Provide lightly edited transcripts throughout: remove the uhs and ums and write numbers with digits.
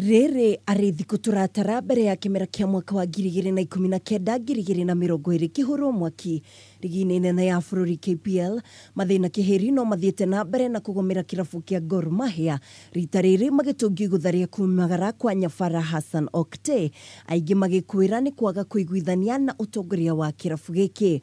Rĩrĩ arĩ thikũ tũratara mbere ya kĩmera kĩa mwaka wa 2019 2020 kĩhũrwo mwaki rigi-inĩ nene ya bũrũri KPL. Mathĩna kĩhĩri no mathiĩte na mbere na kũgomera kĩrabu kĩa Gor Mahia, rita rĩrĩ magĩtũngio igũtha rĩa kumagara kwa Nyabara Hassan Okte, aingĩ magĩkwĩra nĩ kwaga kũiguithania na ũtongoria wa kĩrabu gĩkĩ.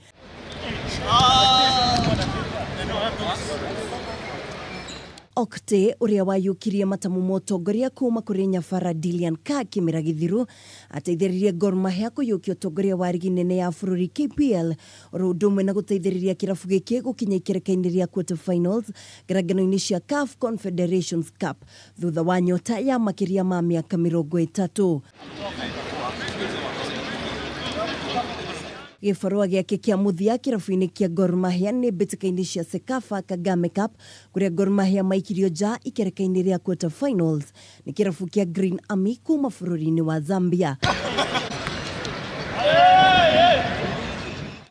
Okte ũrĩa wayũkirie matamu ma ũtongoria kuma kũrĩ Nyabara Dilian Ka kĩmera gĩthiru ateithĩrĩrie Gor Mahia kũiyũkia ũtongoria wa rigi nene ya bũrũri KPL, oro ũndũ ũmwe na gũteithĩrĩria kĩrabu gĩkĩ gũkinya ikereka-inĩ rĩa quarter finals ngarangano-inĩ cia CAF Confederations Cup thutha wa nyota ya makĩria ma mĩaka 30. Gĩbarũa gĩake kĩa mũthia kĩrabu-inĩ kĩa Gor Mahia nĩ mbĩtĩka-inĩ cia CECAFA Kagame Cup kũrĩa Gor Mahia maikirio nja ikereka-inĩ rĩa quarter finals nĩ kĩrabu kĩa Green Army kuma bũrũri-inĩ wa Zambia.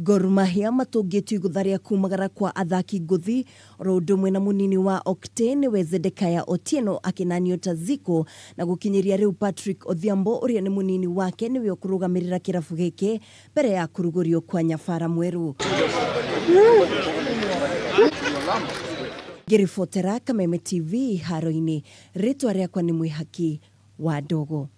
Gor Mahia matũngĩtio igũtha rĩa kumagara kwa athaki ngũthi oro ũndũ ũmwe na mũnini wa Okte nĩwe Zedekaya Otieno akĩnanio ta Ziko, na gũkinyĩria rĩu Patrick Odhiambo ũrĩa nĩ mũnini wake nĩwe ũkũrũgamĩrĩra kĩrabu gĩkĩ mbere ya kũrugũrio kwa Nyabara mwerũ. Ngĩribotera Kameme TV haro-inĩ, rĩtwa rĩakwa nĩ Mwĩhaki wa Ndogo.